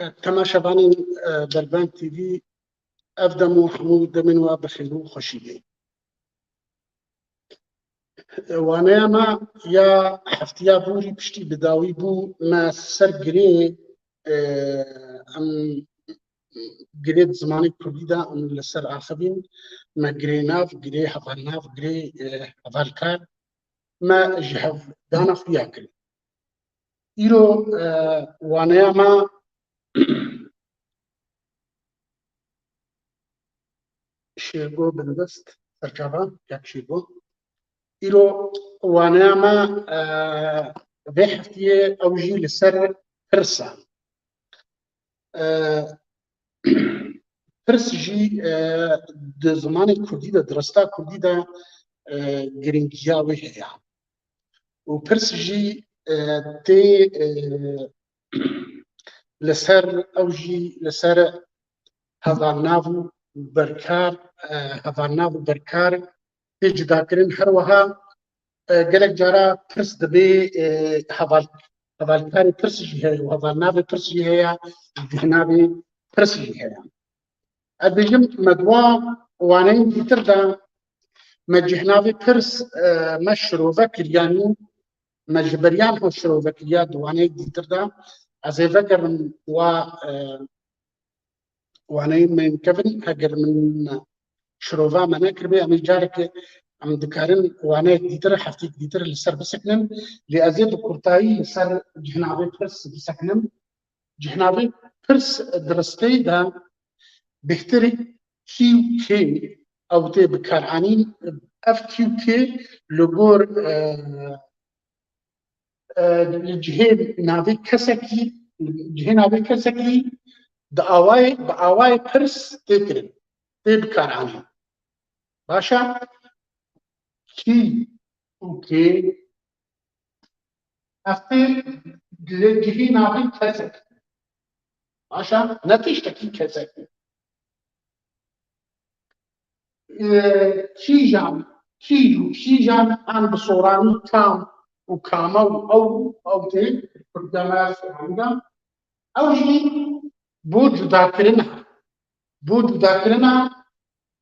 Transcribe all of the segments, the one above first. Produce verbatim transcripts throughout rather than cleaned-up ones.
Temaşevanên, e, Derbend T V, ev dem û hemû demên we bi xêr û xweşî bê. Waneya me ya heftiya borî piştî bi dawî bû, me ser girê, e, em girê di zimanê kurdî de em li ser axivîn, me girê nav, girê hevalnav, girê, e, hevalkar, me ji hev dana xuya kirin. Îro, e, waneya me Şêrgo Bindest, serçava, kak Şêrgo. Îro waneya me, e, vê heftiyê ew jî li ser pirs e. E, pirs jî, e, di zimanê kurdî de, di rista kurdî de, e, girîngiya wê heye. Û pirs jî, e, tê, e, li ser, ew jî li ser hevalnav û berkar, e, hevalnav û berkar tê cudakirin. Her wiha, e, gelek cara pirs dibê, e, heval, hevalkarê pirs jî heye û hevalnavê pirs jî heye, gihnavê pirs jî heye. Ez dibêjim me dua waneyên dîtir de me cihnavê pirs, e, me şirove kiriyanî, me ji beriyan xwe şirove kiriya di waneyek dîtir de. Ez ê vegerim wa, e, waneyên me yên kevin, heger min şirova me nekiribê, em ê careke em dikarin waneyek dîtir, hefteyek dîtir li ser bisekinin. Lê ez ê bi kurtayî li ser cihnavê pirs bisekinin. Cihnavê pirs di risteyê de bêhtir kî û kê ew tê bikaranîn, ev kî û kê li gor, e, e, li cihê navê kesekî, cihê navê kesekî di awayê, bi awayê pirs tê kirin, tê bikaranîn. Baş e? Kî û kê Ev tê li cihê navê kesek. Baş e? Ne tiştekî kesek. Ee, kîjan, kî û kîjan an bi soranî kam û kame û ew, ew tê Kurdya me soranî de. Ew jî bo cudakirina, bo cudakirina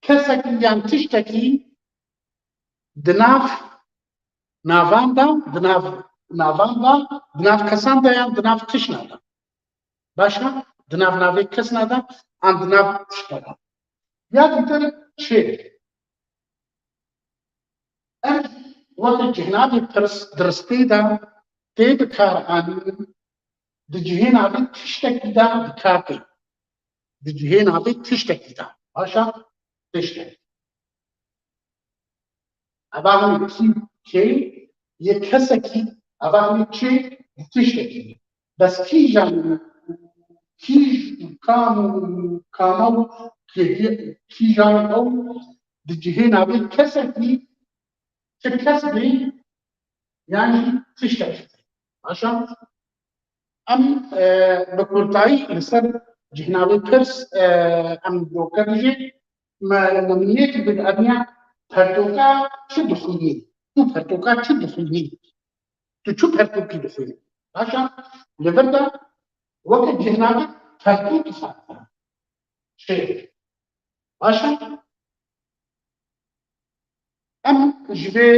kesekî yan tiştekî di nav navan de, di nav navan de, di nav kesan de yan di nav tişna de. Baş e? Di nav navê kesna de, an di nav tişna de. Ya dîtir çê. Em weke cihnavê pirs di ristê de tê bikaranîn, di cihê navê tiştekî de dikar tê. Di cihê navê tiştekî de. Baş e? Tiştek. Eva hûn kî kê yê kesekî, eva hûn çê tiştekî. Bes kîjan, kîj û kam û kama û kê-, kîjan ew di cihê navê kesekî, çi kes bî, yanî tiştekî. Baş e? Em, e, bi kurtayî li ser cihnavê pirs, e, em doke bijê, me, me min yekî bi eniya pertoka çi dixwînî? Tu pertoka çi dixwînî? Tu çi pertokî dixwînî? Baş e? Li vir de weke cihnavê pertokî xatin. Şêr. Baş e? Em ji vê,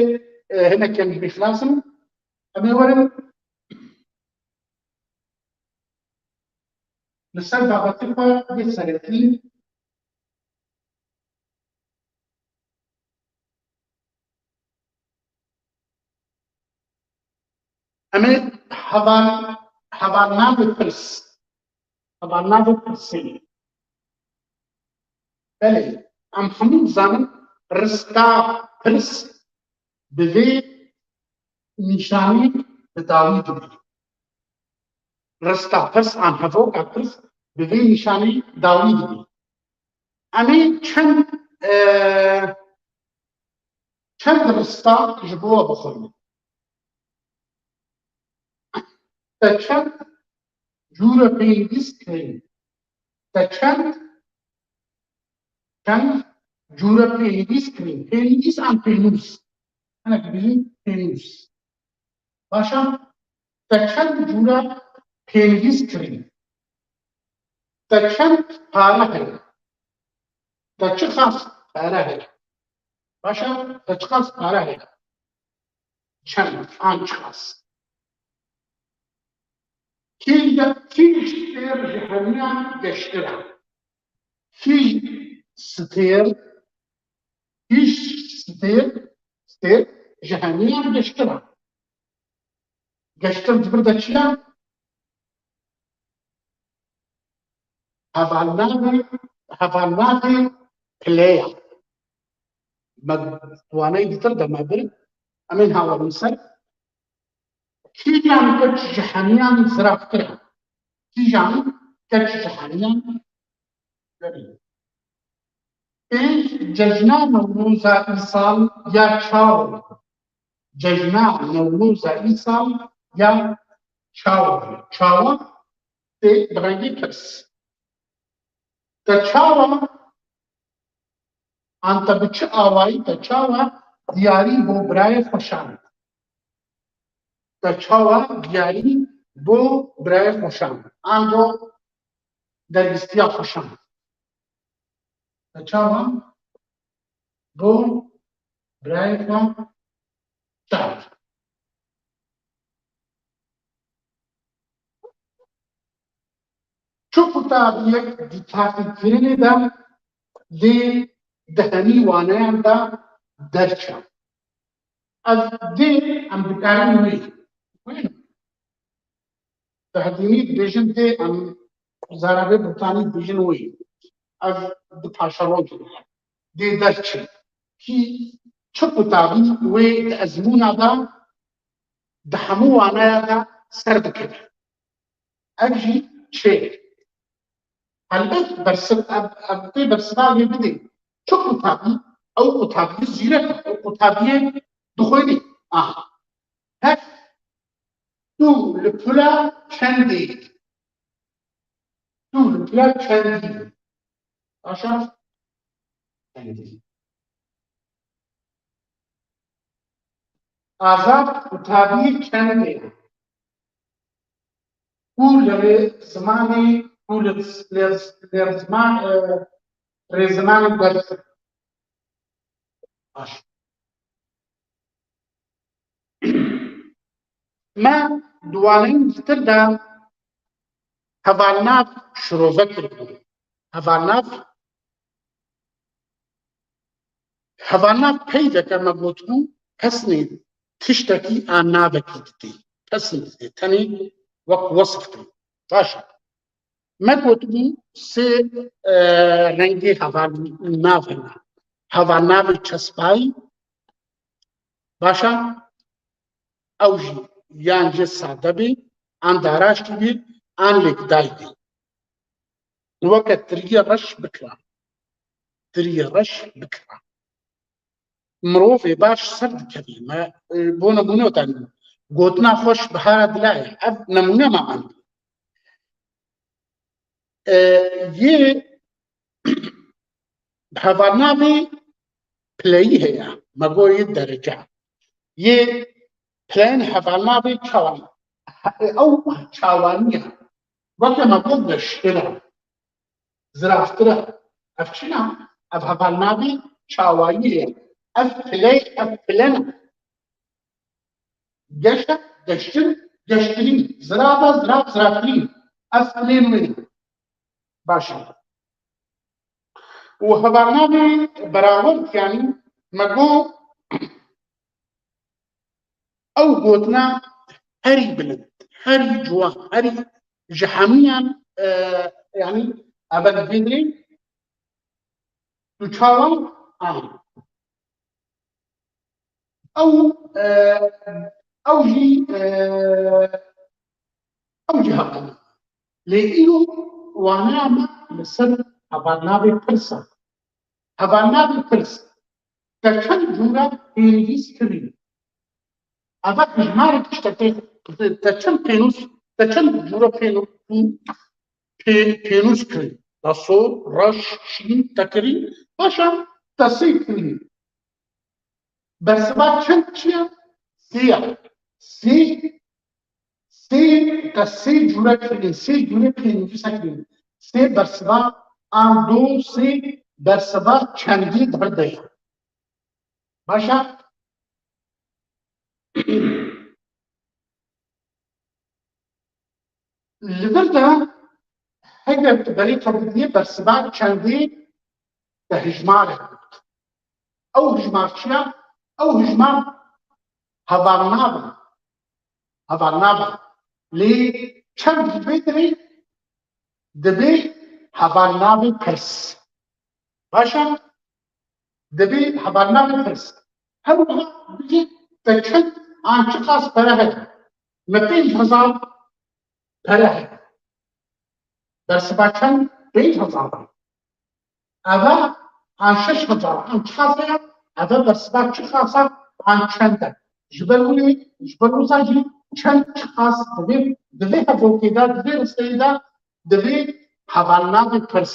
e, hinek em ji vê xilas in. Em ê werin li ser babetê xwe yê serekî. Em ê heval, hevalnavê pirs, hevalnavê pirsê. Belê, em hemû dizanin rista pirs bi vê nîşanî bi dawî dibî. Rista pirs an hevoka pirs bi vê nîşanî dawî dibî. Em ê çend, e, çend rista ji bo we bixwînin. Te çend cûre pênivîs kirî? Te çend, çend cûre pênivîs kirî? Pênivîs an pênûs? Hinek dibêjin pênûs. Baş e? Te çend cûre pênivîs kirî? Te çend pare heye? Te çiqas pare heye? Baş e, te çiqas pare heye? Çend an çiqas? Kî ji, kî ji stêr ji hemiyan geştir e? Kî ji stêr, kî ji stêr, stêr ji hemiyan geştir e? Geştir di vir de çi ye? Hevalnavê, hevalnavê pileya. Me waneyê dîtir de me bir, em ên hevalin ser. Kîjan keç ji hemiyan ziraftir e? Kîjan keç ji hemiyan? Pênc, cejna Newroza îsal ya çawa? Cejna Newroza îsal ya çawa? Çawa tê bi rengê pirs. Te çawa, an te bi çi awayî te çawa diyarî bo birayê xwe şand? Te çawa diyarî bo birayê xwe şand? An bo dergistiya xwe şand? Te çawa bo birayê xwe şand? Çi qutabiyek di taqîkirinê de dê di hemî waneyan de derçe? Ev dê em dikarin wê wê. Di hedînî dibêjin dê, em zarevê Birtanî dibêjin wê. Ev di paşerojan de dê derçe. Kî çi qutabî wê di ezmûna de di hemû waneya de ser dikeve? Ev jî çê. Helbet bersiv, ev, ev tê bersiva wê bidê. Çi qutabî? Ew qutabiyê zîrek e. Ew qutabiyê dixwênî. Aha. Heft. Tu li pula çendê yî? Tu li pula çendî yî? Baş e? Çendî. Azad qutabiyê çendê ye? Ku li rê zimanê, ku li, li, li ziman, e, rêzimanê ders. Baş. Me di waneyên dîtir de hevalnav şirove kiribû. Hevalnav, hevalnav peyveke me gotibû, pesnê tiştekî an navekî didê. Pesnê didê, tenê wek wesif tê. Baş e. Me gotibû sê, e, rengê hevalnav hene. Hevalnavê çespayî, baş e, ew jî yan jê sade bê, an daraştî bê, an lêkdayî bê. Weke tiriyê reş bikira. Tiriyê reş bikira. Mirovê baş ser dikevî. Me, e, bo nemûne te gotina xweş bihara dilayê. Ev nemûne me anî. E, yê hevalnavê pileyî heye. Me got yê derece. Yê pileyên hevalnavê çawa? He, ew çawanî ye. Weke me got geştir e. Ziraftir e. Ev çi ne? Ev hevalnavê çawayî ye. Ev piley, ev pile ne. Geş e, geştir, geştirî. Zirav e, zirav, ziratirî. Ev pilên wê ne. Baş e. Û hevalnavê Berawerd, yanî me got, ew gotina herî bilind, herî ciwan, herî ji hemiyan, e, yanî ev e di vê dirê tu çawa anî. Ew, e, ew jî, e, ew jî heqanî. Lê îro waneya me li ser hevalnavê pirs e. Hevalnavê pirs, te çend cûre pênivîs kirî? Eva hejmarek tiştekê, te çend pênûs, te çend cûre pênû-, pê-, pênûs kirî? Te sor, reş, şîn te kirî? Baş e, te sê kirî. Bersiva çend çi ye? Sê ye. Sê, sê, te sê cûre kirî, sê cûre pênivîse kirî. sê bersiva an du sê bersiva çendî di vir de ye. Baş e? Li vir de heger tu berê xwe bidiyê bersiva çendî te hijmarek digot. Ew hijmar çi ye? Ew hijmar hevalnav e. Hevalnav e. Lê çend ji vê dirê dibê hevalnavê pirs. Baş e? Dibê hevalnavê pirs. Her wiha bijî te çend an çiqas pere heye. Me pênc hezar pere heye. Bersiva çend? Pênc hezar e. Eve an şeş hezar an çiqas e? Eve bersiva çiqas e an çend e? Ji ber wê, ji ber wisa jî çend çiqas di vê, di vê hevokê de, di vê risteyê de divê hevalnavê pirs.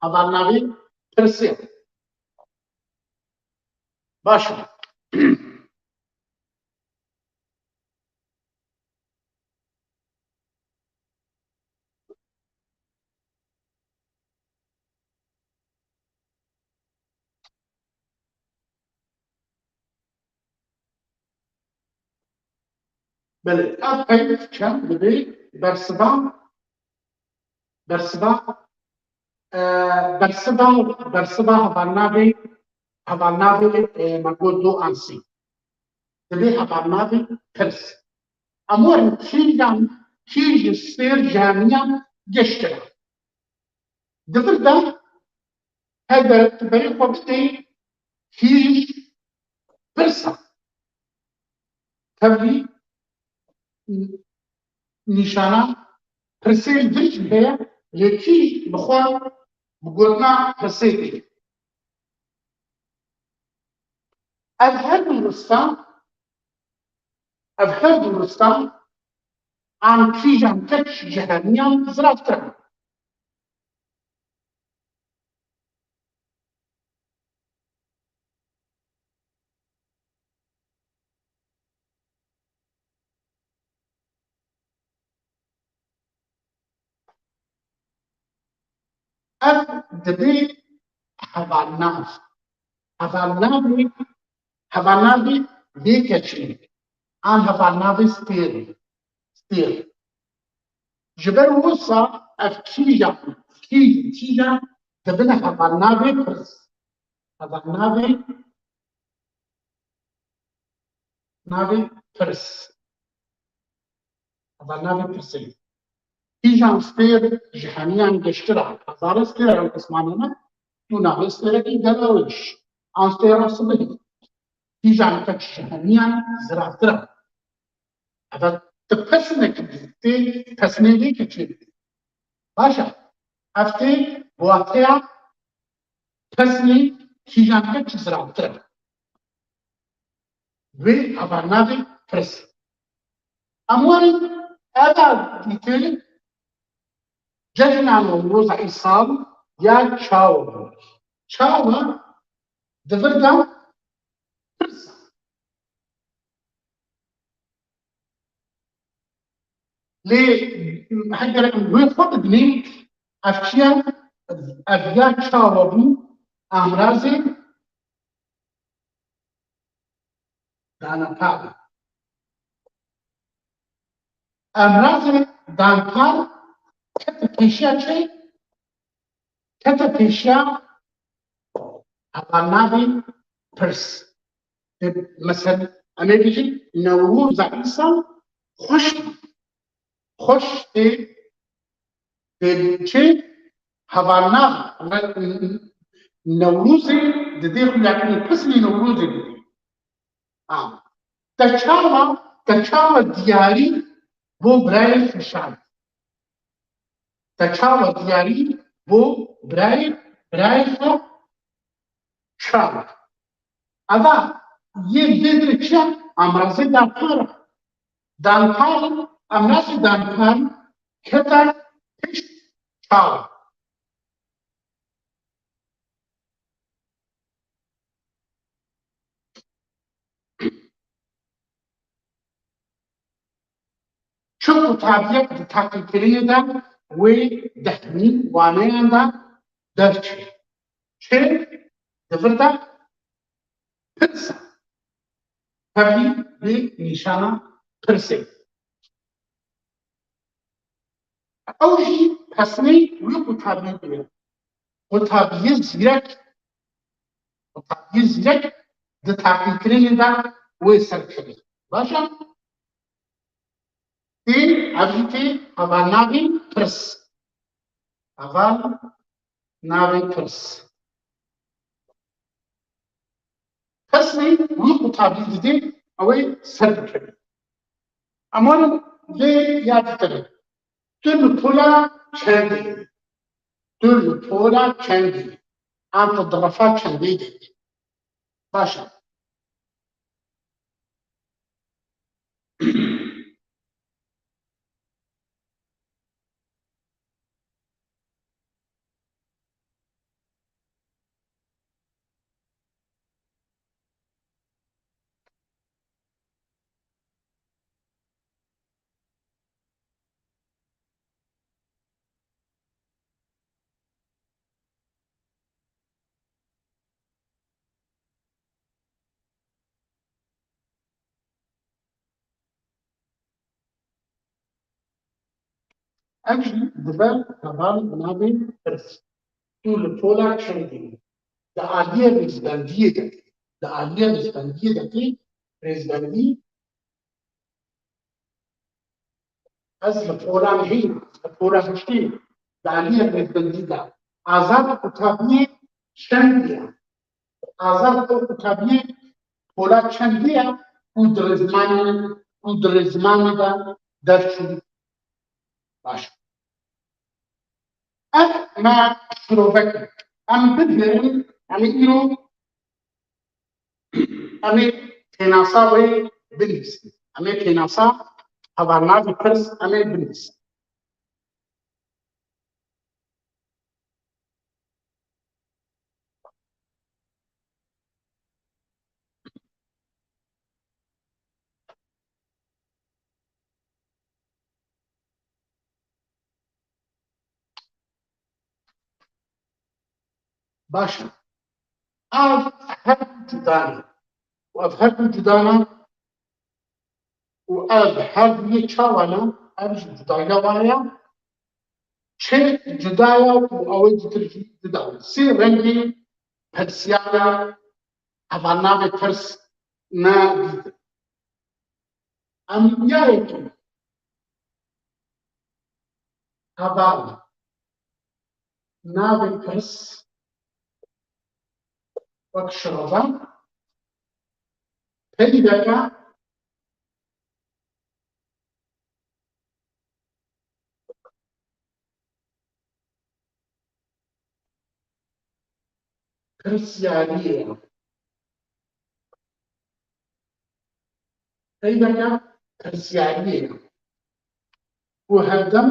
Hevalnavê pirsê. Baş e. Belê, ev peyv çend dibê bersiva, bersiva, e, bersiva, bersiva hevalnavê, hevalnavê, e, me got du an sê. Dibê hevalnavê pirs. Em werin kîjan, kî ji sêr ji hemiyan geş kira. Di vir de heger tu berê xwe bidê kîj pirs e. Tevlî nîşana pirsê li vir jî heye, lê kîj bi xwe bi gotina pirsê tê. Ev her du rista, ev her du rista an kîjan keç ji hemiyan ziravtir e. Ev dibê hevalnav. Hevalnavê, hevalnavê vê keçê. An hevalnavê stêr. Stêr. Ji ber wisa ev kîjan, kîj, kîjan dibine hevalnavê pirs. Hevalnavê navê pirs. Hevalnavê pirsê. Kîjan stêr ji hemiyan geştir e. Hezarê stêr ew qismane ne. Tu navê stêrekî derewêş. An stêra sibihî. Kîjan keç ji hemiyan ziravtir e. Ev tu pesnek dî, tê pesnê vê keçê bidî. Baş e. Ev tê wateya pesnê kîjan keç ziravtir e. Wê hevalnavê pirs. Em werin eva dîtir cejna Newroza îsal ya çawa bû? Çawa di vir de pirs e. Lê heger em wê xwe bidinê, ev çi ye? Ev ya çawa bû? Amrazê danepar. Amrazê danepar kete pêşiya çi? Kete pêşiya hevalnavê pirs. Mesela, em ê bêjin Newroza îsal xweş bû. Xweş tê, tê çi? Hevalnav, Newrozê didê xuya kirin, pisnê Newrozê didê. Ha. Te çawa, te çawa diyarî bo birayê xwe şand? Te çawa diyarî bo birayê, birayê xwe şand? Eva yê vê dirê çi ye? Amrazê danpar e. Danpar, amrazê danpar kete pişt çawa. Çi qutabiyek di taqîkirinê de wê dehnî waneyan de derçe. Çi? Di vir de pirsa. Tevî bi nîşana pirsê. Ew jî pesnê wî qutabî bûye. Qutabiyê zîrek, qutabiyê zîrek di taqîkirinê de wê ser keve. Baş e? Tê, ev jî tê hevalnavê pirs. Heval navê pirs. Pesnê wî qutabî didê, ew ê ser bikeve. Em werin vê ya dîtirin. Tu li pola çendê yî? Tu li pola çendê yî? An tu di refa çendê de yî? Baş e. Ev jî dibe heval navê pirs. Tu li pola çendê yî? Di aliyê rêzbendiyê de tê. Di aliyê rêzbendiyê de tê. Rêzbendî. Ez li pola nehîm, li pola hiştê, di aliyê rêzbendî de. Azad qutabiyê çendê ye? Azad ew qutabiyê pola çendê ye û di rêzimanê, û di rêzimanê de derçû? Baş. Ev me şirovek e. Em bibêrin, em ê îro, em ê pênasa wê binivîsin. Em ê pênasa hevalnavê pirs em ê binivîsin. Baş e. Ev her du cuda ne. Û ev her du cuda ne. Û ev her du yê çawa ne? Ev jî cudaya wan e. Çi cuda ye û ew ê cutir jî cuda ye. Sê rengê pirsiyara hevalnavê pirs me dîtin. Em ya yekê heval navê pirs wek şirove peydeke pirsiyariyê ye. Peydeke pirsiyariyê ye. Û herdem,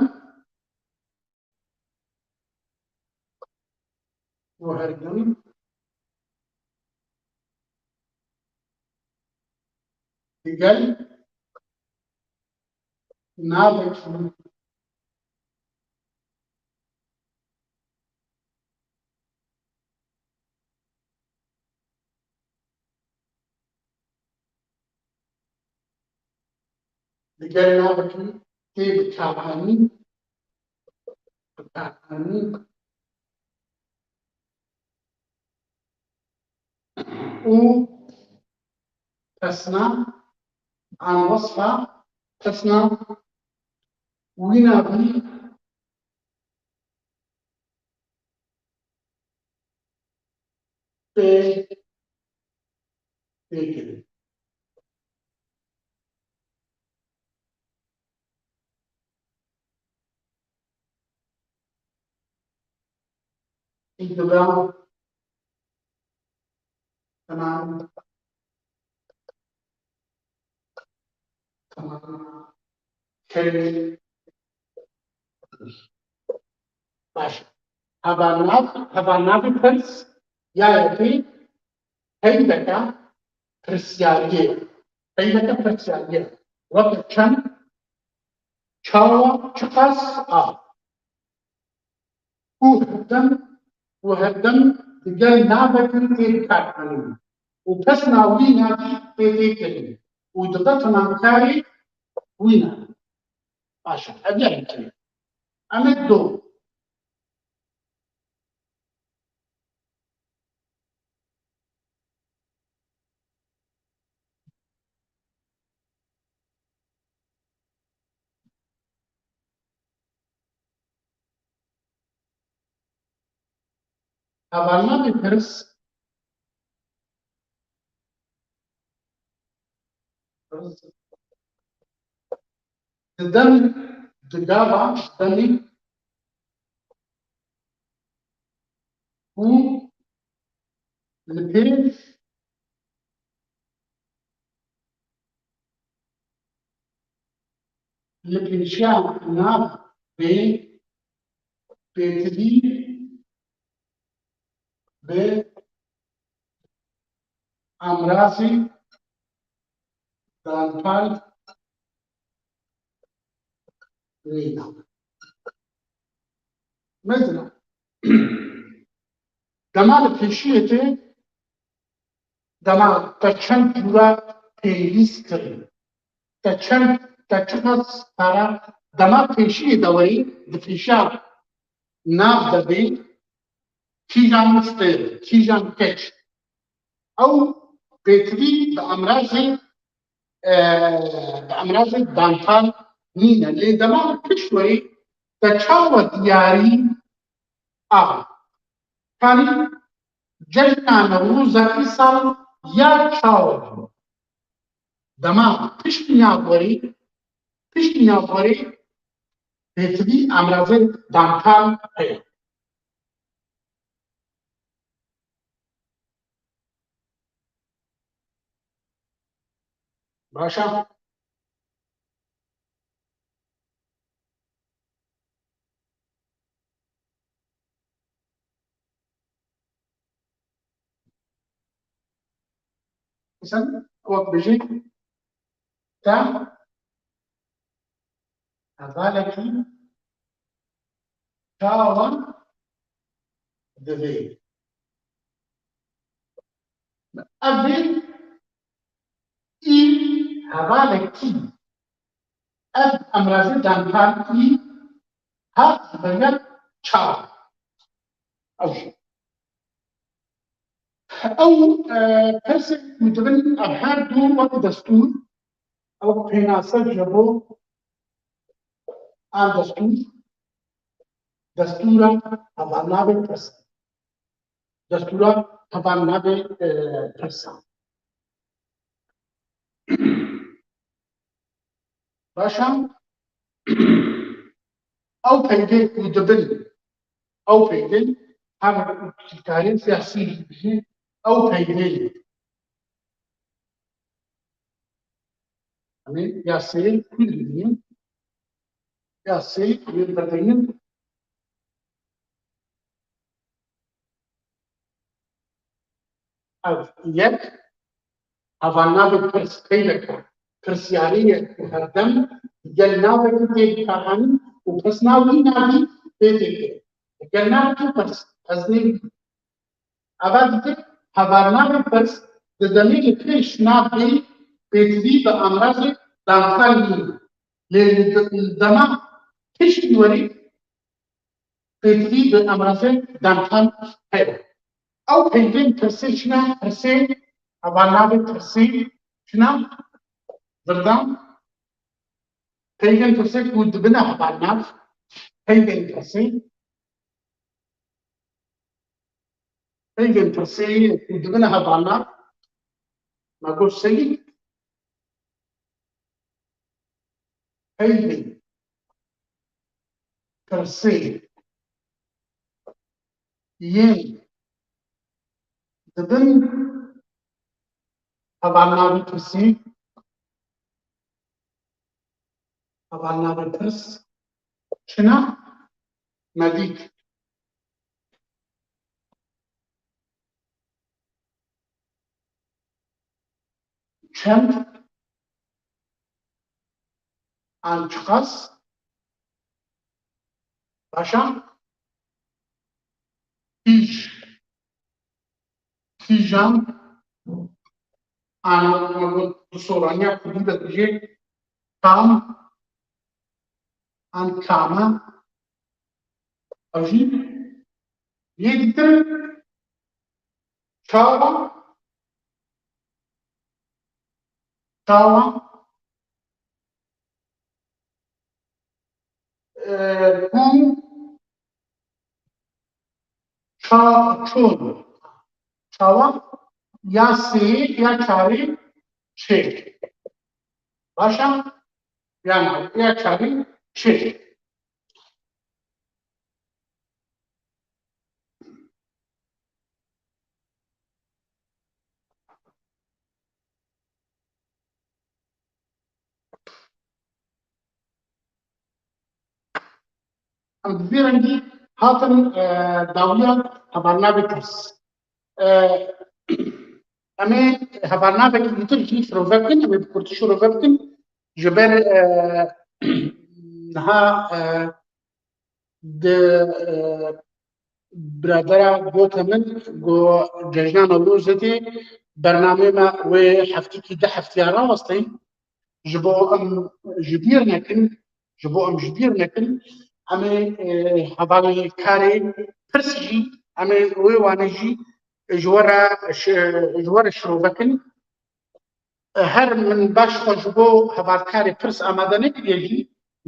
û herdem digel navekî digel navekî tê bikaranîn, bikaranîn û pesna, an wesfa pesna wîna bî tê têkirin. Îdila. Tamam. Tamam. Şey. Baş. Hevalnav, hevalnavê pirs ya yekê peydeke pirsiyariyê. Peydeke pirsiyariyê. Weke çend, çawa, çiqas, a. û herdem û herdem digel navekî tê bikarkirin û pes navî navî tê tê kirin û dibe timankarê wî ne. Baş e. Ev yek e. Em ê do. Hevalnavê pirs. Di dem, di gava demê ku li pêş, li pêşiya nav bê, pêtivî bi amrazê dantal nîne. Mesela, dema li pêşiyê tê, dema te çend cûra pêwîst kirin, te çend, te çiqas para dema pêşiyê de weyî, di pêşiya nav de bê, kîjan stêr, kîjan keç. Ew pêtivî bi amrazê, e, bi amrazê dantal nîne. Lê dema pişt werî te çawa diyarî a? Kanî cejna Newroza îsal ya çawa bû? Dema piştî nav werî, piştî nav werî pêtivî amrazê dantal heye. Baş e. Sen wek bijî te hevalekî çawa divê. Ev ê î hevalekî, ev emrazê dantal î hat beriya çawa. Ew jî. Ew, e, pirsên ku dibin ev her du wek destûr, ew pênase ji bo an destûr, destûra hevalnavê pirs. Destûra hevalnavê, e, pirsa. Baş e. Ew peyvên ku dibin, ew peyvên her karê siyasî jî, ew peyvên, em ê yasayê ku dibînin, yasayê ku yên berdeynin, ev yek, hevalnavê pirs, peyveke pirsiyarî ye ku herdem gel navekî tê bikaranîn û pirsnav wî navî tê tê kirin. Gel navekî pirs, ez nê Eva dike, hevalnavê pirs di demê li pêş nav bê pêtivî bi amrazê dantal nîne. Lê li de-, li dema piştî werî pêtivî bi amrazê dantal heye. Ew peyvên pirsê çi ne? Pirsê, hevalnavê pirsê çi ne? Birdan. Peyvên pirsê ku dibine hevalnav, peyvên pirsê, peyvên pirsê ku dibine hevalnav, me got seyî, peyvên pirsê yên dibin hevalnavê pirsê, hevalnavê pirs çi ne? Me dît. Çend an çiqas? Baş e? Kîj. Kîjan, an, an, bi soraniya kurdî de dibêje tam an tama. Ew jî yê dîtir çawa, çawa, e, hûn ça-, çûn, çawa ya sê ya çarê çê. Baş e? Yan ya çarê çê. Em bi vî rengî hatin, e, dawiya hevalnavê pirs. E, em ê hevalnavekî dîtir jî şirove bikin, em ê bi kurtî şirove bikin. Ji ber, e, niha, e, di, e, biradera gote min, got, Cejna Newrozê tê, bernameyê me wê heftikî di heftiya rawesteyî, ji bo em ji bîr nekin, ji bo em ji bîr nekin, em ê, e, hevalkarê pirs jî, em ê wê wanê jî ji we re şi-, ji we re şirove kin. Her min baş xwe ji bo hevalkarê pirs amade nekiriye jî,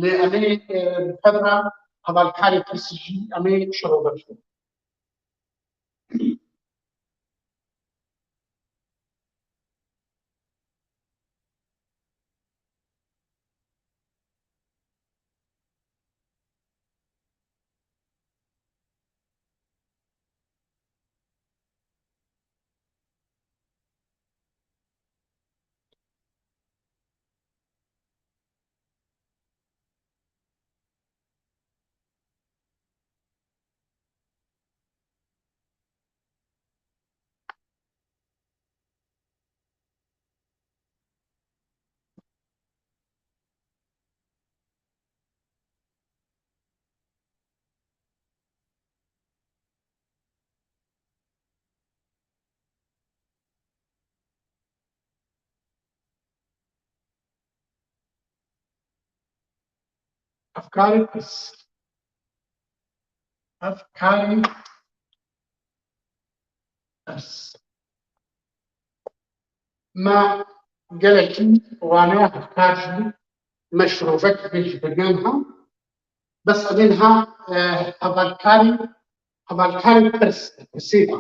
lê em ê, e, bi pedra hevalkarê pirs jî em ê şirove bikin. Efkarê pirs. Efkarê pirs. Me gelekî waneya hevkar jî me şirovek bê ji biriyan ha. Bes em ê niha, e, hevalkarî, hevalkarî pirs, pirsê de.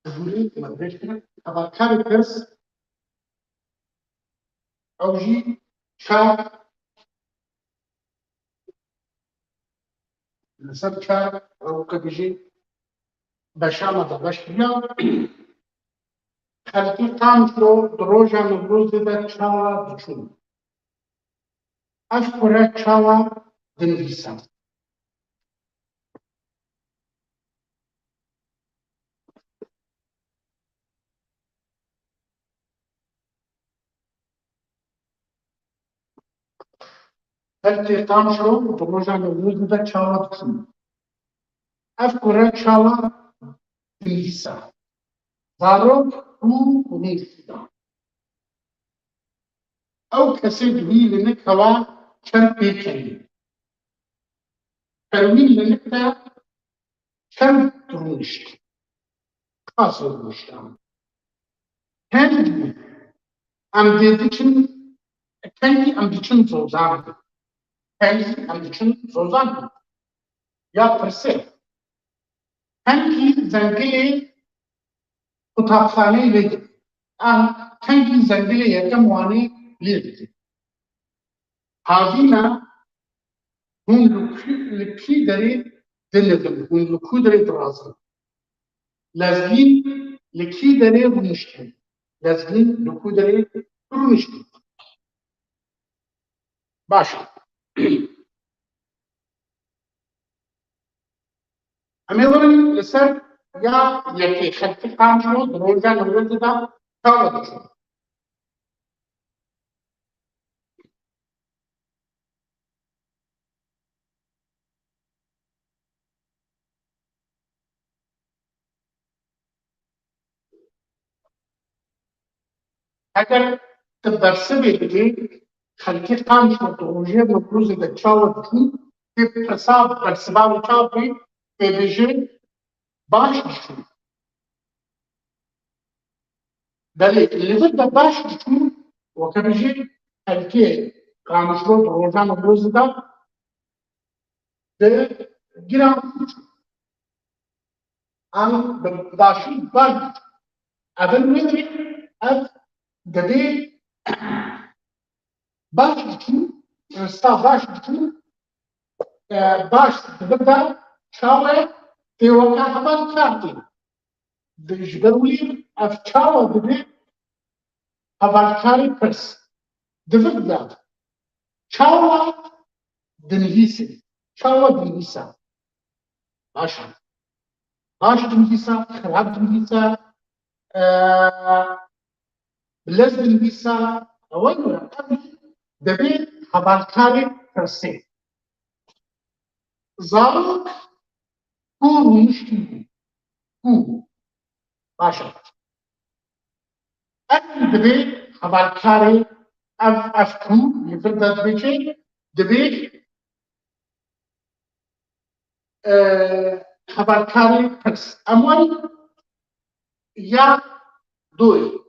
Dibûrî me dirêj kir. Hevalkarê pirs, ew jî çar, li ser çar, ew qe bijî beşa me de beş kiriya. Xelkê Qamişlo di roja Newrozê de çawa diçûn? Ev kure çawa dinivîsa? Xelkê Qamişlo di roja Newrozê de çawa diçûn? Ev kure çawa dinivîsa? Zarok û rûniştî da. Ew kesê di wî linik hewa çend pê kenî? Perwîn linik de çend rûnişt? Qasê rûniştan? Kengî em dê diçin, kengî em diçin zozan? Kengî em diçin zozan? Ya pirsê. Kengî zengilê qutabxaneyê lê dibê? An kengî zengilê yekem wanê lê dibê? Havîna, hûn li ku-, li kî derê dinivin, hûn li ku derê dirazin? Lezgîn li kî derê rûniştin? Lezgîn li ku derê rûniştin? Baş e. Em ê werin li ser ya yekê. Xelkê Qamişlo di roja Newrozê de çawa diçûn? Eger tu bersivê bidî, xelkê Qamişlo di rojê Newrozê de çawa diçûn, tê pirsa bersiva wî çawa bî, tê bêjê baş diçûn. Belê, li vir de baş diçûn, weke bijî xelkê Qamişlo di roja Newrozê de di giran diçûn. An bi başî baş diçûn. Ev in wê dirê, ev dibê baş diçûn, rista baş diçûn, e, baş di vir de çawa tê weke hevalkar tê. Di, ji ber wî ev çawa dibe hevalkarê pirs? Di vir de çawa dinivîse? Çawa dinivîsa? Baş e. Baş dinivîsa, xirab dinivîsa, e, bilez dinivîsa, ew e, ev dibê hevalkarê pirsê. Zarok ku rûniştî bû. Ku. Baş e. Ev dibê hevalkarê, ev, ev ku li vir de dibê çi? Dibê, e, hevalkarê pirs. Em werin ya doyê.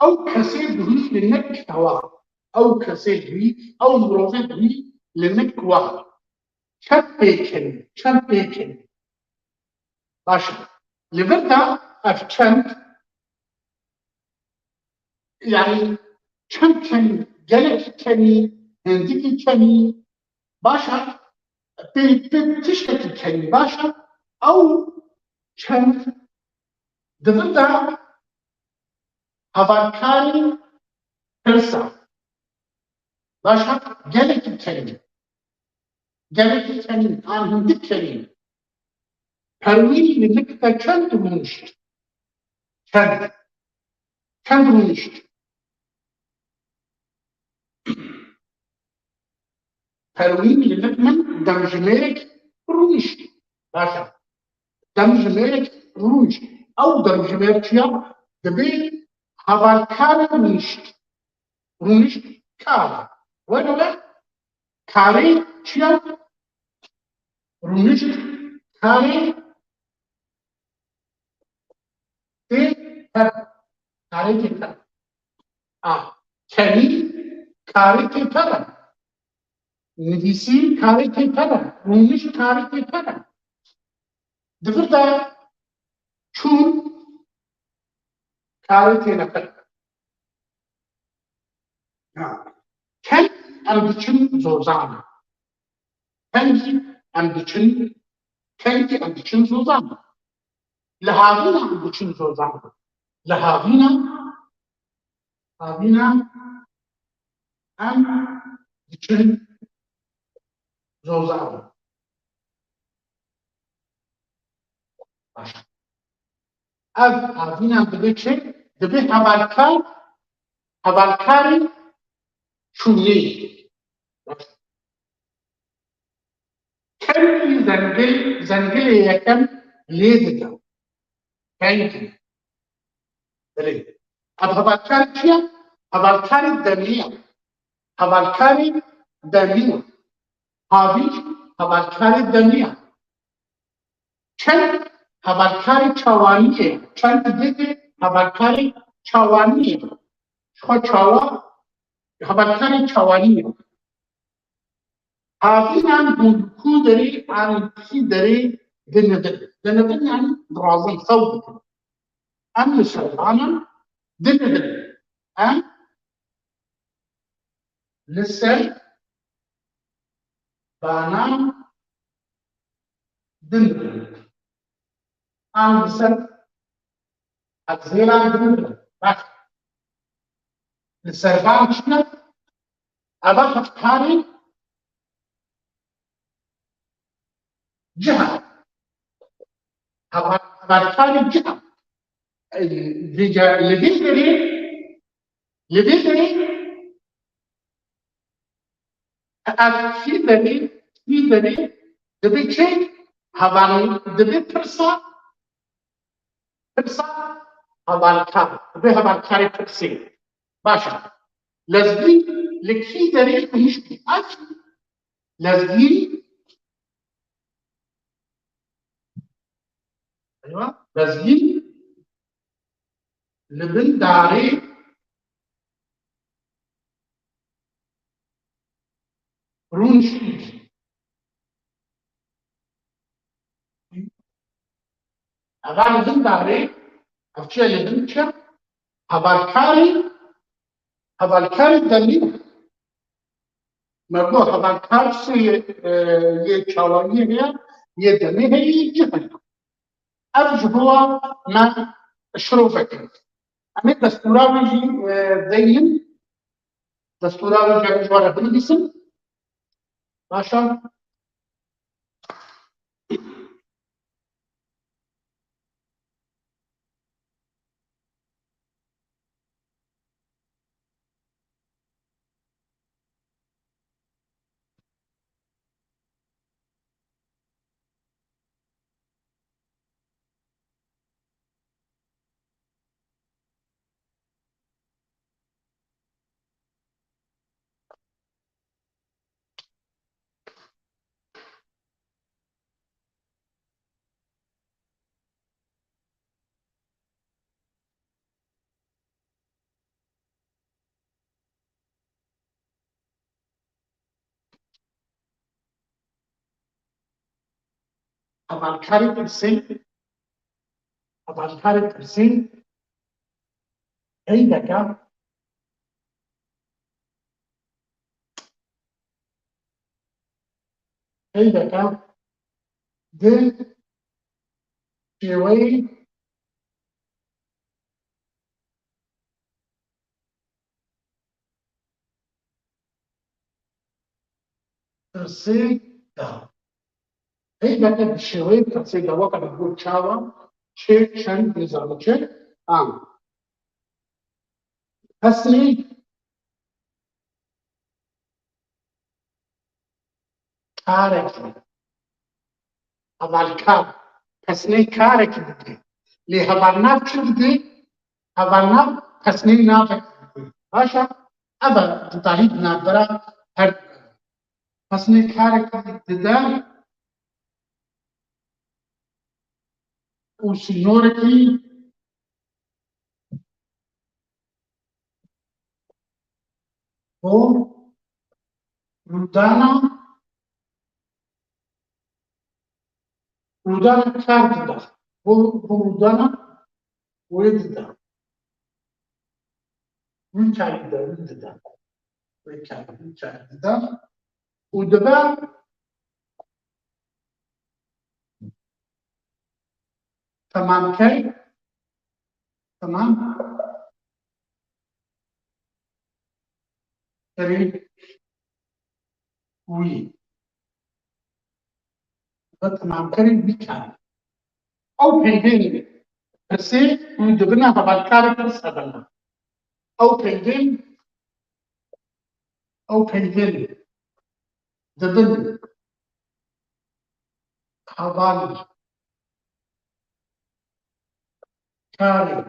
Ew kesê di wî li nik hewa. Ew kesê di wî, ew mirovê di wî li nik wa. Çend pê kenî, çend pê kenî. Baş e. Li vir de ev çend, yanî çend kenî, gelekî kenî, hindikî kenî, baş e, pê, pê tiştekî kenî, baş e, ew çend di vir de hevalkarî pirs e. Baş e, gelekî kenî. Gelekî kenî, an hindik kenî. Perwîn li nik te çend rûnişt? Çend? Çend rûnişt? Perwîn li nik min demjimêrek rûnişt. Baş e. Demjimêrek rûnişt. Ew demjimêr çi ya? Dibê hevalkar rûnişt. Rûnişt kar e. Were were karê çi ya? Rûnişt karê tê per. Karê tê per. A. Kenî karê tê per e. Nivîsîn karê tê per e. Rûnişt karê tê per e. Di vir de çûn karê têneqil. Ha. Kengî em diçin zozan. Kengî em diçin, kengî em diçin zozan. Li havîna em diçin zozan. Li havîna, havîna em diçin zozan. Baş. Ev havîna dibe çi? Dibe hevalkar, hevalkarê çûnê. Kengî zengil, zengilê yekem lê dide. Kengî. Belê. Ev hevalkarê çi ye? Hevalkarê demî ye. Hevalkarê demî ye. Havî hevalkarê demî ye. Çend hevalkarê çawanî ye. Çend dide hevalkarê çawanî ye. Xwe çawa hevalkarê çawanî ye. Havînan hûn li ku derê an kî derê dinidin. Dinidin yani dirazin, sew dikin. Em li ser banan dinidin. Em li ser banan dinidin. An li ser hevzêran dinidin. Bak. Li ser ban çi ne? Eva hevkarê ciha. Heva-, hevalkarê ciha. Vêca li vê derê, li vê derê ev kî derê, kî derê dibe çi? Heval-, dibe pirsa, pirsa hevalkar, dibe hevalkarê pirsê. Baş e. Lezgîn li kî derê hişk? Ev lezgîn, eywa, lezgîn li bin darê rûniştî. Eva li bin darê, ev çi ye li bin çi? Hevalkarê, hevalkarê demî. Me got hevalkar sê, e, yê çawanî heye, yê demê heye, yê cih heye. Ev ji bo me şirove kir. Em ê destûra wê jî, e, deynin. Destûra wê jî em ji we re binivîsin. Baş e. Hevalkarê pirsê, hevalkarê pirsê, hey deke, hey deke, di şêweyê pirsê de. Hey deke bi şêweyê pirsê de, weke bi got çawa, çi, çend, nizam çi, an. Pesnê karekî. Hevalkar pesnê karekî dike. Lê hevalnav çi dike? Hevalnav pesnê navekî dike. Baş e, ev e cudahî di navbera her du. Pesnê karekî dide û sînorekî bo rûdana, rûdana kar dida. Bo, bo rûdana wê dida. Wî karî de wî dide. Wî karî, wî karî dide. Û dibe temamker, temam. Erê wî. Ve temamkerê wî karî. Ew peyvên pirsê wî dibine hevalkarê pirs hebin. Ew peyvên, ew peyvên dibin heval karê,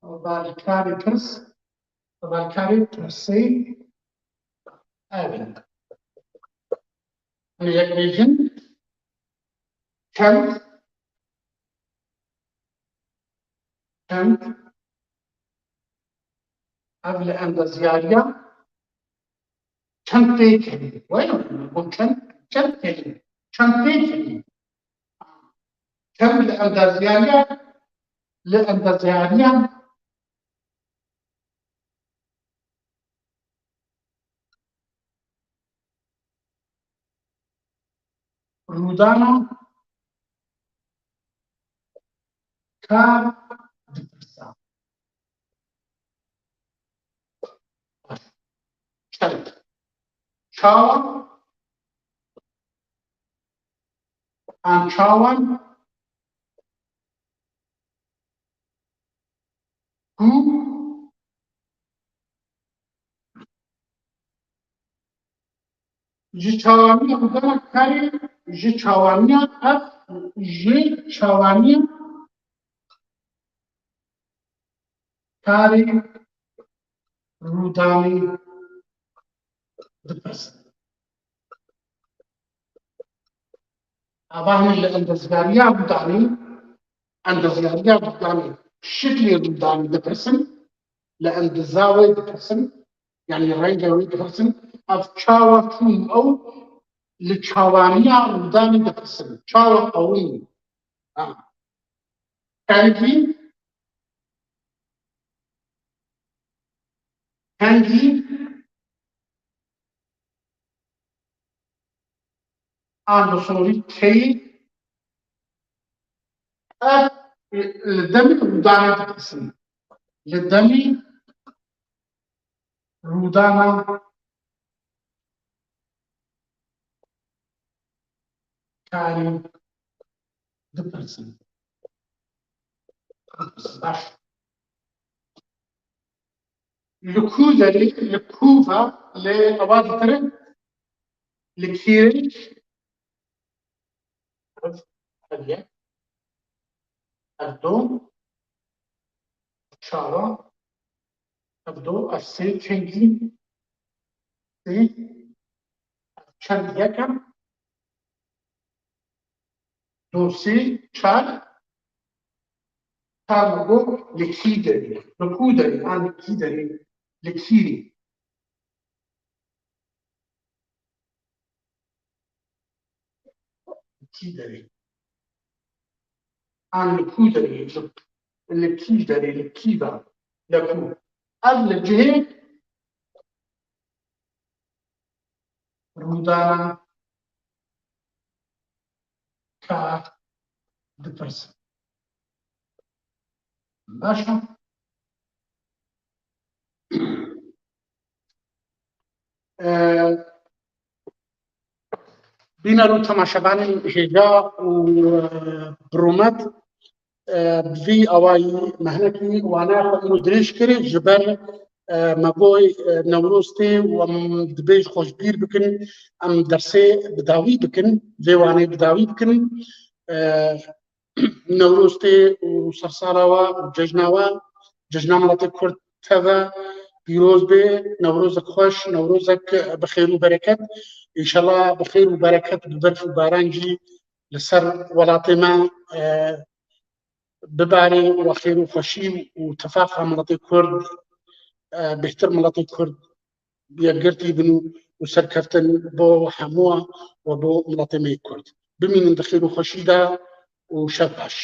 hevalkarê pirs, hevalkarê pirsê ev in. Em ê yek bêjin, çend, çend, ev li endaziyariya çend pê kirî. Wayne, bu çend, çend kelîme, çend pê kirî. Çend li endaziyariya, li endaziyariya rûdana kar dipirsa. Çend? Çawa? An çawan? Ku ji çawaniya rûdana karê, ji çawaniya ev, ji çawaniya karê rûdanê dipirsin. Ava hîn li endezgariya rûdanê, endezgariya rûdanê, şiklê rûdanê dipirsin, li endeza wê dipirsin, yanî renga wê dipirsin, ev çawa çû ew li çawaniya rûdanê dipirsin. Çawa ewin? Ha. Kengî, kengî, an bi sorî keyî, ev li demî rûdanê dipirsin. Li demî rûdana karî dipirsin. Baş. Li ku derê, li ku va, li ava ditirin, li kîrê, ev, ev yek, ev du, çara, ev du, ev sê, kengî, sê, ev çend, yekem, du, sê, çar, çar, li ku, li kî derê, li ku derê, an li kî derê, li kîrê. Li kî derê? An li ku derê? Li, li kî derê? Li kî ve? Li ku? Ev li cihê rûdana ka dipirsin. Baş e. Ee, Bîner û temaşevanên hêja û, e, bi rûmet, e, bi vî awayî me hinekî waneya xwe îro dirêj kir ji ber, e, me got, e, Newroz tê û em dibê ji xwe ji bîr bikin, em dersê bi dawî bikin, vê wanê bi dawî bikin. E, Newroz tê û sersala we û cejna we, cejna miletê Kurd teve pîroz bê, Newrozek xweş, Newrozek bi xêr û bereket. Înşallah bi xêr û bereket, bi berf û baran jî li ser welatê me, e, bibarê û xêr û xweşî û tifaqa miletê Kurd, e, bêhtir miletê Kurd yekgirtî bin û, û serkeftin bo hemû we, bo miletê me yê Kurd. Bimînin di xêr û xweşî de û şev baş.